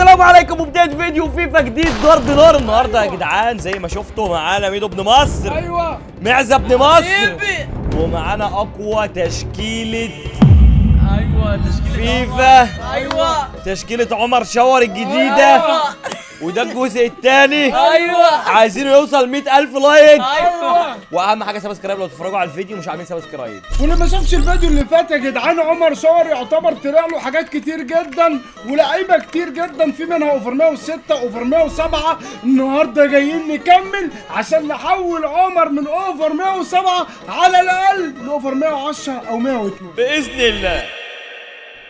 السلام عليكم، وبداية فيديو فيفا جديد ضرب نار النهارده يا جدعان. زي ما شفتوا معانا ميدو ابن مصر، ايوه معزة ابن مصر، ومعانا اقوى تشكيله، ايوه تشكيله فيفا، ايوه تشكيله عمر شاور الجديدة. أيوة. وده الجزء الثاني. ايوه عايزينه يوصل 100,000 like. ايوه، واهم حاجة subscribe، لو تتفرجوا على الفيديو مش عاملين subscribe. واللي ما شافش الفيديو اللي فات يا جدعان، عمر شاور يعتبر طلع له حاجات كتير جدا ولاعيبه كتير جدا، في منها over 106 over 107. النهارده جايين نكمل عشان نحول عمر من over 107 على الاقل ل over 110 او 102 باذن الله.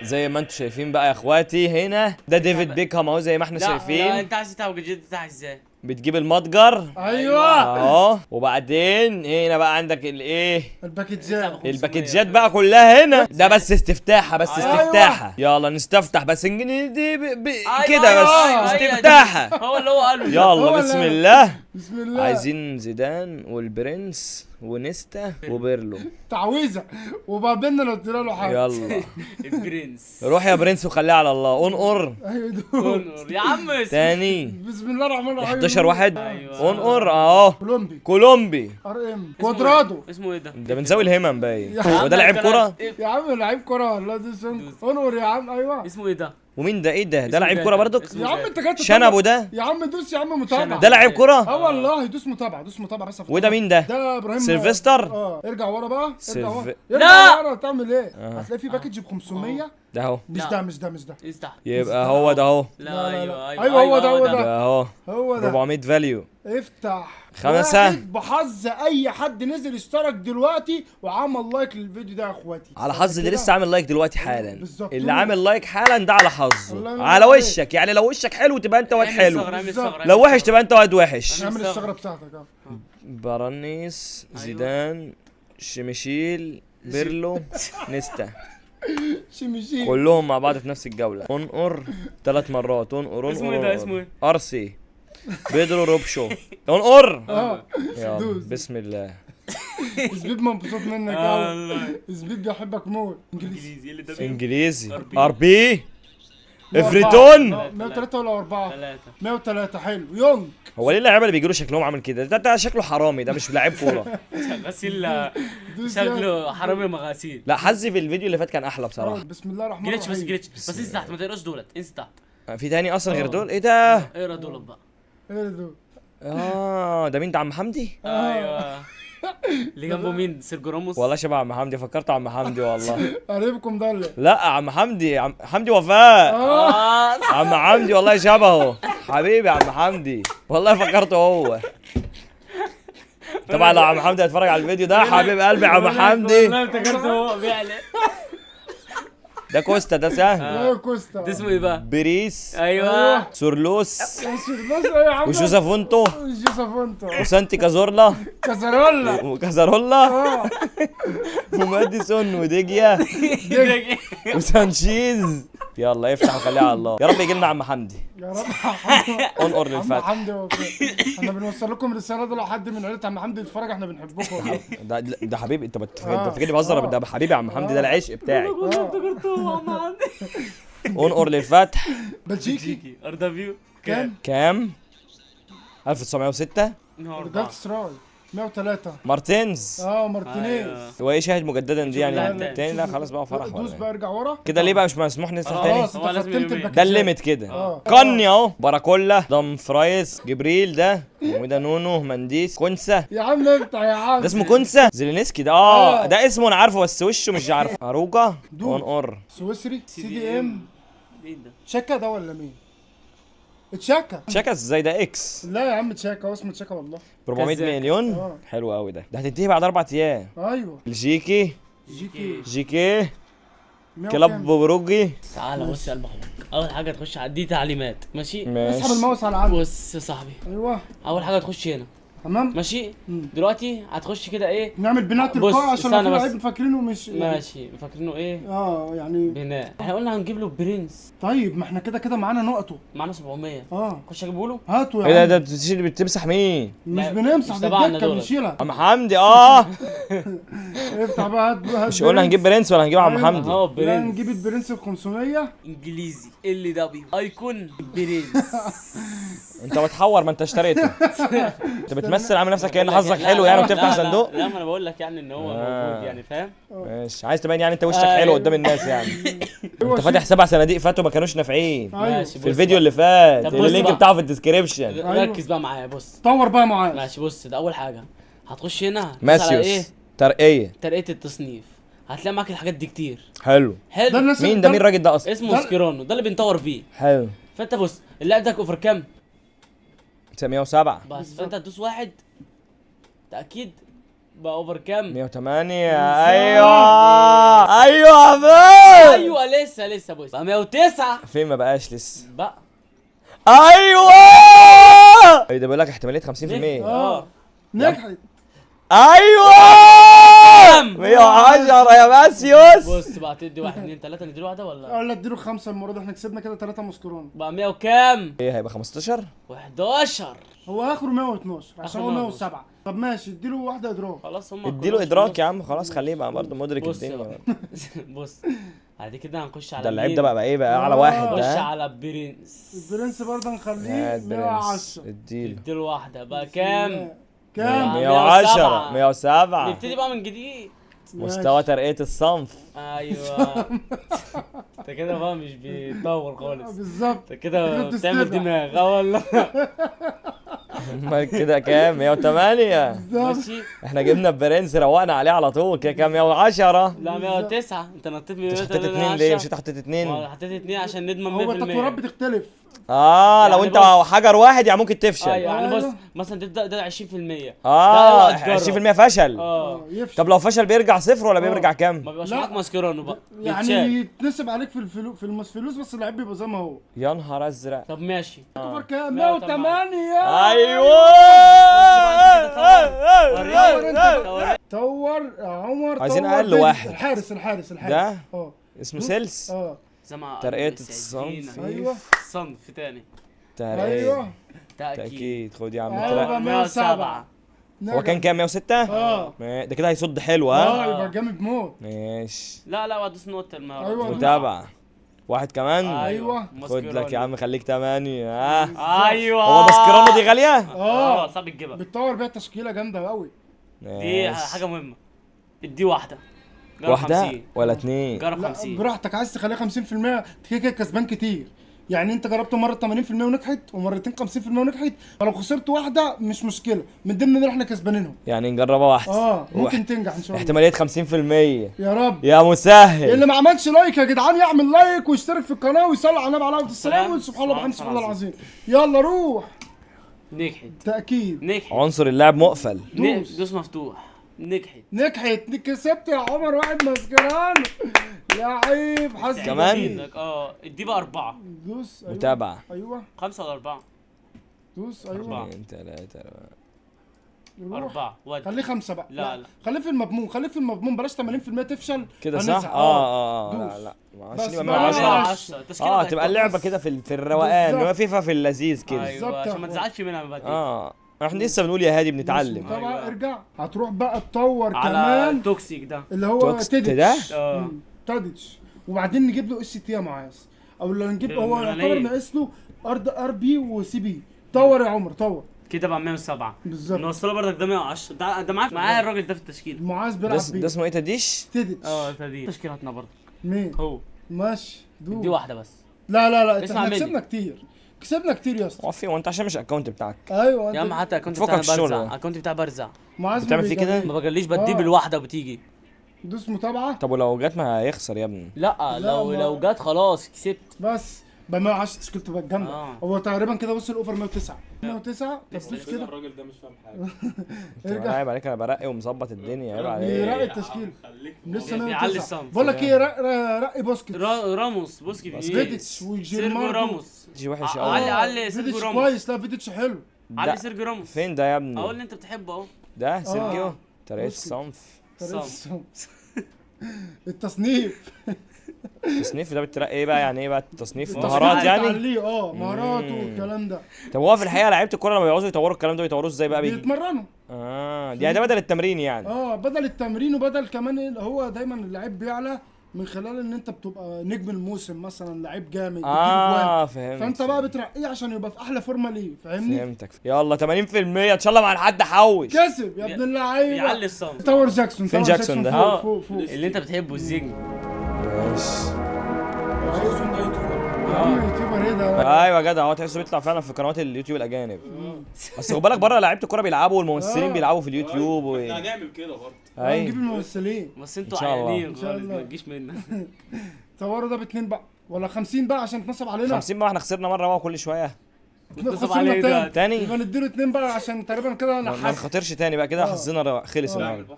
زي ما انتم شايفين بقى يا اخواتي، هنا ده ديفيد بيكهام اهو، زي ما احنا لا شايفين. لا، انت عايز تلعب جديد بتاع ازاي؟ بتجيب المتجر. ايوه اهو، وبعدين هنا بقى عندك الايه، الباكجات، الباكجات بقى كلها هنا. ده بس استفتاحه، بس أيوة. استفتاحه. يلا نستفتح بس دي أيوة، كده بس. أيوة، أيوة، استفتاحه. هو اللي هو قاله. يلا هو بسم اللي- الله. بسم الله. عايزين زيدان والبرنس ونيستا وبيرلو. تعويذه، وبقابلنا لو طلع له حاجة. يلا البرنس. روح يا برنس وخليها على الله. انقر ايوه دول. يا عم تاني. بسم الله الرحمن الرحيم. 11 واحد. أيوة. انقر اهو. كولومبي، كولومبي، RM، كوادرادو. اسمه ايه ده؟ ده من ذوي الهمم باين. يا هو ده لعيب كرة؟ يا عم لعيب كرة والله. دوس انقر يا عم. ايوه اسمه ايه ده؟ ومين ده؟ ايه ده؟ ده اسمه لعيب جاتا. كرة برضك؟ اسمه يا عم انت جاي تتابع. شنبه ده؟ يا عم دوس يا عم متابعة. شنبه. ده لعيب كرة؟ اه والله دوس متابعة، دوس متابعة بس. وده مين ده؟ ده ابراهيم سيلفستر؟ ارجع ورا بقى، ارجع ورا، لا. ارجع ورا. تعمل ايه؟ هتلاقي في package ب 500. ده اهو. مش لا. ده، مش ده، مش ده. افتح. يبقى هو ده اهو. لا لا، لا. ايوه ايوه أيوة، هو ده، هو ده. ده اهو. هو ده. 400 value. افتح. خمسة. واحد بحظ اي حد نزل اشترك دلوقتي وعمل like للفيديو ده يا اخواتي. على حظ اللي كده. لسه عامل like دلوقتي حالا. بالظبط. اللي عامل like حالا ده على الله حظه، ينور على عليك. وشك. يعني لو وشك حلو تبقى انت واد اعمل حلو، الثغرة، اعمل الثغرة، لو اعمل وحش الثغرة. تبقى انت واد وحش. اعمل الثغرة بتاعتك. اه برانيس، أيوة. زيدان، شميشيل، بيرلو، نيستا، شمشي. كلهم مع بعض في نفس الجولة. انقر 3 مرات. انقر انقر. اسمه ايه ده؟ انقر. اسمه ايه؟ ارسي، بيدرو، روبشو. انقر. يلا دوس. بسم الله. زبيب مبسوط منك آه، قوي. والله. زبيب بيحبك موت. انجليزي. انجليزي اللي ده انجليزي. RB. RB. افريتون. 103 ولا 4؟ 3. 103. حلو. يونج. هو ليه اللعيبة اللي بيجيله شكلهم عامل كده؟ ده شكله حرامي، ده مش لعيب كورة. غسيل. دوس يا- شكله حرامي مغاسيل. لا حظي في الفيديو اللي فات كان احلى بصراحة. بسم الله الرحمن glitch بس، الرحيم. glitch بس. انزل تحت، ما تقراش دولت، انزل تحت. في تاني اصلا غير دول؟ ايه ده؟ اقرا دولت بقى. ايه ده؟ ده مين ده؟ عم حمدي؟ ايوه. اللي جنبه مين؟ سيرجو راموس. والله شبه عم حمدي، فكرت عم حمدي والله. قريبكم ده ولا إيه؟ لا عم حمدي، عم حمدي وفاء. عم حمدي والله شبهه. حبيبي عم حمدي والله فكرته هو. طبعا لو عم حمدي هيتفرج على الفيديو ده، حبيب قلبي عم حمدي. والله افتكرته هو بيعلق. ده كوستا، ده سهل. لا كوستا. ده اسمه ايه بقى؟ بريس، ايوه. سورلوس، بس ايه يا عم؟ وجوزافونتو، جوزافونتو. وسانتي كازورلا، كازارولا. وكازارولا، وماديسون، وديجيا، وسانشيز. يلا افتح وخليها على الله. يا رب يجي لنا عم حمدي. يا رب. انقر عم للفتح. حمدي وفاء. احنا بنوصل لكم رسالة ده، لو حد من عيله عم حمدي يتفرج احنا بنحبكم والله. ده حبيبي. انت بتفكرني بهزر؟ ده حبيبي عم حمدي، ده العشق بتاعي. والله افتكرته هو عم حمدي. انقر للفتح. بلجيكي. RW. كام؟ كام؟ 1906. رجعت سراي. 103. مارتينز. مارتينيز. هو ايه شاهد مجددا دي يعني؟ لا، لا. تاني؟ لا خلاص بقى، فرح دوس ولا بقى، إيه؟ ارجع ورا كده ليه بقى مش مسموح نفتح تاني؟ خلاص هو انت لازم ختمت يومين. الباكجات. ده ال limit كده. قني اهو. باراكولا، دام فرايز، جبريل ده، وده نونو، منديس، كونسا. يا عم افتح يا عم. ده اسمه كونسا زيلينسكي ده. ده اسمه انا عارفه بس وشه مش عارفه. اروجا. دوس. انقر. سويسري. CDM. مين ده؟ تشاكا ده ولا مين؟ تشاكا. تشاكا ازاي ده؟ X. لا يا عم تشاكا، هو اسمه تشاكا والله. 400 كذاب. مليون. حلو قوي ده. ده هتنتهي بعد 4 ايام. ايوه. بلجيكي. جيكي. جيكي. مية كلاب وكام؟ بروجي. تعالى بص يا قلب اخوك، اول حاجة تخش على دي تعليمات، ماشي؟ اسحب ماشي. الماوس على عندك. بص يا صاحبي، ايوه. اول حاجة تخش هنا. تمام ماشي. دلوقتي هتخش كده ايه، نعمل بناء تلقائي عشان لو في لعيب فاكرينه مش ماشي، فاكرينه ايه يعني بناء. احنا قلنا هنجيب له برنس. طيب ما احنا كده كده معانا نقطة، معانا 700. خش اجيبه له. هاتوا يا عم. ايه ده بتشيل، بتمسح مين؟ مش بنمسح، ده الدكة بنشيلها. عم حمدي. افتح بقى، هات. مش قلنا هنجيب برنس ولا هنجيب عم حمدي؟ اهو برنس. لا نجيب البرنس ب 500 انجليزي ال W icon برنس. انت بتحور، ما انت اشتريته. انت بتمثل عامل نفسك كأن حظك حلو يعني وبتفتح صندوق. لا ما انا بقول لك يعني ان هو موجود يعني، فاهم؟ ماشي، عايز تبين يعني انت وشك حلو قدام الناس يعني. انت فاتح 7 صناديق فاتوا ما كانوش نافعين في الفيديو اللي فات، ال link بتاعه في ال description. ركز بقى معايا، بص طور بقى معايا. ماشي بص، ده اول حاجة هتخش هنا ماسيوس ترقيه التصنيف، هتلاقي معاك الحاجات دي كتير. حلو حلو. مين ده؟ مين الراجل ده اصلا؟ اسمه سكيرانو، ده اللي بنطور بيه. حلو. فانت بص اللاعب ده over كام؟ 107 بس. فانت هتدوس واحد تاكيد بقى over كام؟ 108. ايوه ايوه ايوه لسه بص بقى 109. فين ما بقاش لسه بقى. ايوه ايه ده، بيقول لك احتمالية 50%. نجحت. ايوه 110 يا ماسيوس. بص بقى تدي 1 2 3، نديله واحدة ولا؟ لا اديله 5 المرة دي، احنا كسبنا كده 3 مسكرون. بقى 100 وكام؟ ايه هيبقى 15؟ 11. هو اخره 112 عشان هو 107. طب ماشي اديله واحدة ادراك. خلاص هم اديله ادراك يا عم، خلاص خليه بقى برضه مدرك الدنيا. بص بعد كده هنخش على ده اللعيب ده بقى ايه بقى اعلى واحد ده. نخش على برنس. البرنس برضه نخليه 110. اديله واحدة بقى كام؟ كام؟ 110. 107. نبتدي بقى من جديد. مستوى ترقية الصنف. ايوه انت كده بقى مش بتطور خالص. بالظبط انت كده بتعمل دماغ. والله امال كده كام؟ 108. ماشي احنا جبنا البرنس روقنا عليه على طول. كده كام؟ 110. لا 109. انت نطيت من 108. حطيت 2 ليه؟ مش انت حطيت 2؟ حطيت 2 عشان نضمن 100%. هو التطويرات بتختلف. لو يعني انت حجر واحد يعني ممكن تفشل. ايوه يعني بص مثلا تبدا ده 20%. 20% فشل. طب لو فشل بيرجع صفر ولا بيرجع كام؟ ما بيبقاش معاك ماسكيرانو بقى، يعني يتنسب عليك في الفلوس بس اللعيب بيبقى زي ما هو. يا نهار ازرق. طب ماشي over كام؟ 108. ايوه طور يا عمر. عايزين اقل واحد. الحارس ده اسمه سيلس. ترقية الصنف. ايوه صنف تاني. ترقية. ايوه تأكيد. خد يا عم. ايوه 107. هو كان كام؟ 106؟ ده كده هيصد حلو. ها يبقى جامد موت. ماشي. لا وادوس نقطة المهارات. ايوه متابعة. واحد كمان. ايوه خد لك يا عم، خليك 8. ايوه هو ماسكيرانو دي غالية؟ صعب تجيبها. بتطور بيها تشكيلة جامدة قوي. دي حاجة مهمة. ادي واحدة. واحدة ولا اتنين؟ جرب 50 براحتك. عايز تخليها 50% كده كده كسبان كتير. يعني انت جربت مرة 80% ونجحت، ومرتين 50% ونجحت، فلو خسرت واحدة مش مشكلة، من ضمن اللي احنا كسبانينهم. يعني نجربها واحدة. ممكن تنجح ان شاء الله. احتمالية 50%. يا رب يا مسهل. اللي ما عملش like يا جدعان يعمل like ويشترك في القناة ويصلي على النبي عليه الصلاة والسلام، وسبحان الله وبحمده سبحان الله العظيم. يلا روح. نجحت. تأكيد نجحت. عنصر اللاعب مقفل. دوس مفتوح. نجحت. كسبت يا عمر واحد ماسكران. لعيب حظ كمان. ادي بقى 4. دوس. أيوة. متابعة. ايوه 5 ولا 4؟ دوس. ايوه 2 3 4. خليه 5 بقى. لا خليه في المضمون، خليه في المضمون، بلاش 80% تفشل كده صح؟ لا بس 110. تبقى اللعبة كده في الروقان، هو فيفا في اللذيذ كده. ايوه عشان ما تزعلش منها بعدين. احنا لسه بنقول يا هادي بنتعلم. طبعا ارجع هتروح بقى تطور على كمان toxic ده اللي هو تيديتش. تاديتش. وبعدين نجيب له ST يا معاذ، او لو نجيب هو يعتبر ناقص له RB و CB. طور يا عمر طور كده بقى 107 بالظبط. نوصله برضك ده 110. ده معايا الراجل ده في التشكيل. معاذ بيلعب بيه. ده اسمه ايه؟ تاديش؟ تيديتش. تاديش تشكيلاتنا برضك. مين؟ هو ماشي. دي واحدة بس. لا احنا كسبنا كتير. كسبنا كتير يا اسطى. هو في وانت عشان مش ال account بتاعك. ايوه يا عم حتى ال account بتاعي برزع. ال account بتاعي برزع. معاذ بتعمل فيه كده؟ ما بجليش، بديه بالواحده وبتيجي. دوس متابعه. طب ولو جت ما هيخسر يا ابني. لا لو جت خلاص كسبت. بس بقى 110 تشكيلته بقت جامدة. هو تقريبا كده وصل over 109. 109. طب دوس كده. الراجل ده مش فاهم حاجة. ارجع. عيب عليك، انا برقي ومظبط الدنيا. عيب عليك. بيرقي التشكيل لسه 109. بقول لك ايه، رقي بوسكيتس. راموس. بوسكيتس فيديتش وجيرمارو. راموس فيديتش وحش قوي. علي سيرجيو راموس كويس. لا فيديتش حلو. علي سيرجيو راموس. فين ده يا ابني؟ اهو اللي انت بتحبه اهو. ده سيرجيو طريقة الصنف. طريقه الصنف. التصنيف. التصنيف ده بترقي ايه بقى؟ يعني ايه بقى التصنيف؟ مهارات يعني؟ مهارات والكلام ده. طب هو في الحقيقة لعيبة الكورة لما بيعوزوا يطوروا الكلام ده بيطوروه ازاي بقى؟ بيتمرنوا. يعني ده بدل التمرين يعني. بدل التمرين، وبدل كمان هو دايما اللعيب بيعلى من خلال ان انت بتبقى نجم الموسم مثلا، لعيب جامد بتجيب جوان. فهمت. فانت بقى بترقيه عشان يبقى في احلى فورمه ليه، فاهمني؟ فهمتك. يلا 80% ان شاء الله مع الحد حوش. كسب يا ابن اللعيبة. بيعلي الصنف. طور جاكسون. فين جاكسون ده؟ فوق فوق اللي انت بتحبه الزنج. ماشي. جاكسون ده YouTuber. يا عم YouTuber ايه ده؟ ايوه يا جدع، هو تحسه بيطلع فعلا في قنوات اليوتيوب الاجانب. بس خد بالك بره لعيبة الكورة بيلعبوا والممثلين بيلعبوا في اليوتيوب. احنا هنعمل كده برضه. ايوه نجيب الممثلين. بس انتوا عيانين خالص، ما تجيش منا. طوروا ده ب2 بقى ولا 50 بقى عشان اتنصب علينا. 50 بقى، احنا خسرنا مرة بقى كل شوية. اتنصب علينا تاني، يبقى نديله 2 بقى عشان تقريبا كده ما نخاطرش تاني بقى كده، حظنا خلص النهارده.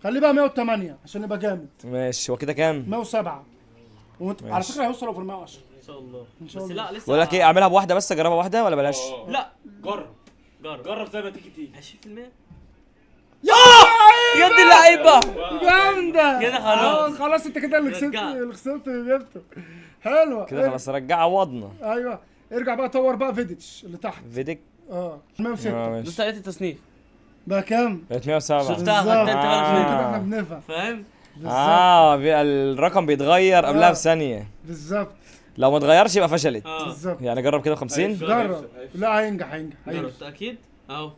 خليه بقى 108 عشان يبقى جامد. ماشي. هو كده كام؟ 107. على فكرة هيوصل over 110 ان شاء الله. ان شاء الله. بس لا لسه. بقول لك ايه، اعملها بواحدة بس، اجربها واحدة ولا بلاش؟ لا جرب جرب زي ما تيجي تيجي. 20% يا يا ابن اللعيبة جامدة كده. خلاص خلاص انت كده اللي كسبت، اللي خسرت اللي جبته. حلوة كده خلاص، رجع عوضنا. ايوه ارجع بقى طور بقى فيديتش اللي تحت. فيديك 106. دوست على التصنيف بقى كام؟ بقت 107. شفتها، خدت انت بالك منها كده احنا بنفهم، فاهم؟ بيبقى الرقم بيتغير قبلها بثانيه بالظبط. لو ما اتغيرش يبقى فشلت. بالظبط. يعني جرب كده 50. جرب. لا هينجح هينجح. اكيد اهو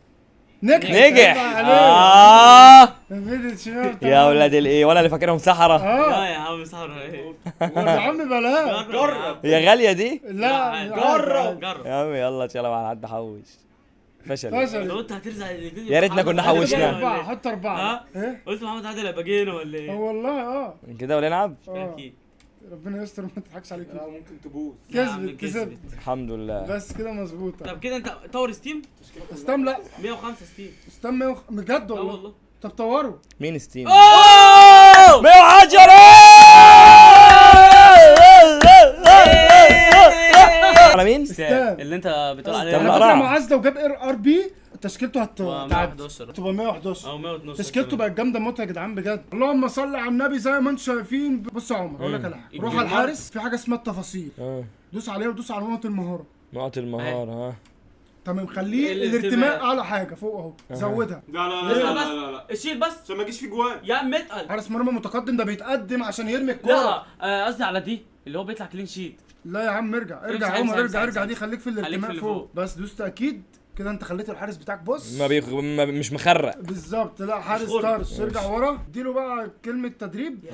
نجح. يا ولاد الايه، ولا اللي فاكرهم سحرة. لا يا عم سحرة ايه يا عم، بلاش. جرب. هي غالية دي؟ لا جرب جرب يا عم. يلا ان شاء الله مع حد حوش. فشل. لو انت هترزع يا ريتنا كنا حوشنا. حط 4. ايه قلت محمد عادل هيبقى جينا ولا ايه؟ والله كده ولا نلعب؟ اكيد. ربنا يستر ما تضحكش عليك. لا ممكن تبوظ. كسبت الحمد لله. بس كده مظبوطة. طب كده انت طور ستيم؟ ستيم لا 105 ستيم. ستيم بجد والله؟ والله. طب طوروا. مين ستيم؟ 110 على مين؟ ستيم اللي انت بتقول عليه. على فكرة معاذ لو جاب RB تشكيلته هتعدي تبقى 111 او 112. تشكيلته بقت جامدة موت يا جدعان بجد. اللهم صل على النبي. زي ما انتم شايفين. بص يا عمر اقول لك على حاجة، روح على الحارس، في حاجة اسمها التفاصيل، دوس عليها ودوس على نقط المهارة. نقط المهارة. تمام. خليه الارتماء اعلى حاجة فوق اهو، زودها. لا لا لا لا لا لا، شيل بس عشان ما يجيش في جوان يا عم. اتقل. حارس مرمى متقدم ده بيتقدم عشان يرمي الكورة. لا قصدي على دي اللي هو بيطلع clean sheet. لا يا عم ارجع ارجع يا عمر، ارجع ارجع دي، خليك في الارتماء فوق بس. دوست اكيد كده انت خليت الحارس بتاعك بص ما مش مخرق بالظبط. لا حارس طرش. ارجع ورا، اديله بقى كلمة تدريب.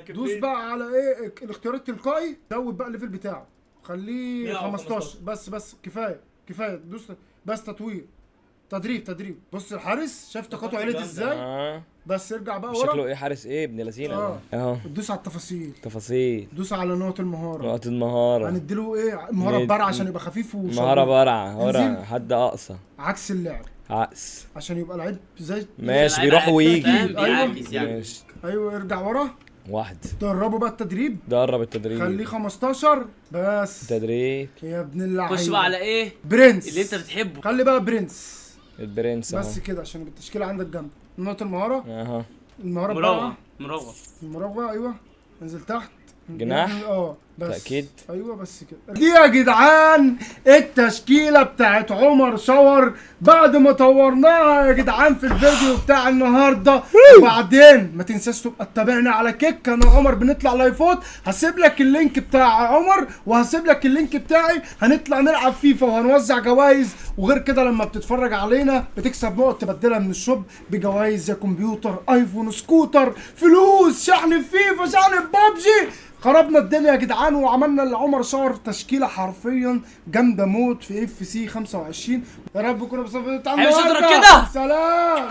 دوس بقى على ايه الاختيار التلقائي، زود بقى ال level بتاعه، خليه 15 بس. بس كفاية كفاية. دوس بس تطوير تدريب تدريب. بص الحارس شايف طاقته عليت ازاي. بس ارجع بقى ورا. شكله ايه حارس ايه ابن لذينه اهو. دوس على التفاصيل. تفاصيل. دوس على نقط المهارة. نقط المهارة. هنديله ايه؟ مهارة برع عشان يبقى خفيف وشغال. مهارة برع ورا حد اقصى. عكس اللعب. عكس عشان يبقى لعيب زي ماشي بيروح ويجي. بيعاكس يعني. ماشي. ايوه ارجع ورا واحد. دربه بقى التدريب. درب التدريب. خليه 15 بس. تدريب يا ابن اللعيبة. خش بقى على ايه؟ برنس اللي انت بتحبه. خلي بقى برنس. البرنس بس كده عشان يبقى التشكيلة عندك جامدة. نقطة المهارة. اها. المهارة مراوغه. مراوغه. المراوغه ايوه. انزل تحت. جناح. بس تأكيد. ايوه بس كده. دي يا جدعان التشكيلة بتاعت عمر شاور بعد ما طورناها يا جدعان في الفيديو بتاع النهارده. وبعدين ما تنساش تبقى تتابعنا على كيك، انا عمر بنطلع لايفات، هسيب لك ال link بتاع عمر وهسيب لك ال link بتاعي، هنطلع نلعب فيفا وهنوزع جوائز، وغير كده لما بتتفرج علينا بتكسب نقط تبدلها من ال shop بجوائز زي كمبيوتر، ايفون، سكوتر، فلوس، شحن فيفا، شحن بابجي. خربنا الدنيا يا جدعان وعملنا لعمر شاور تشكيله حرفيا جامدة موت في FC 25. يا رب تكونوا بصفتنا. كده. سلام.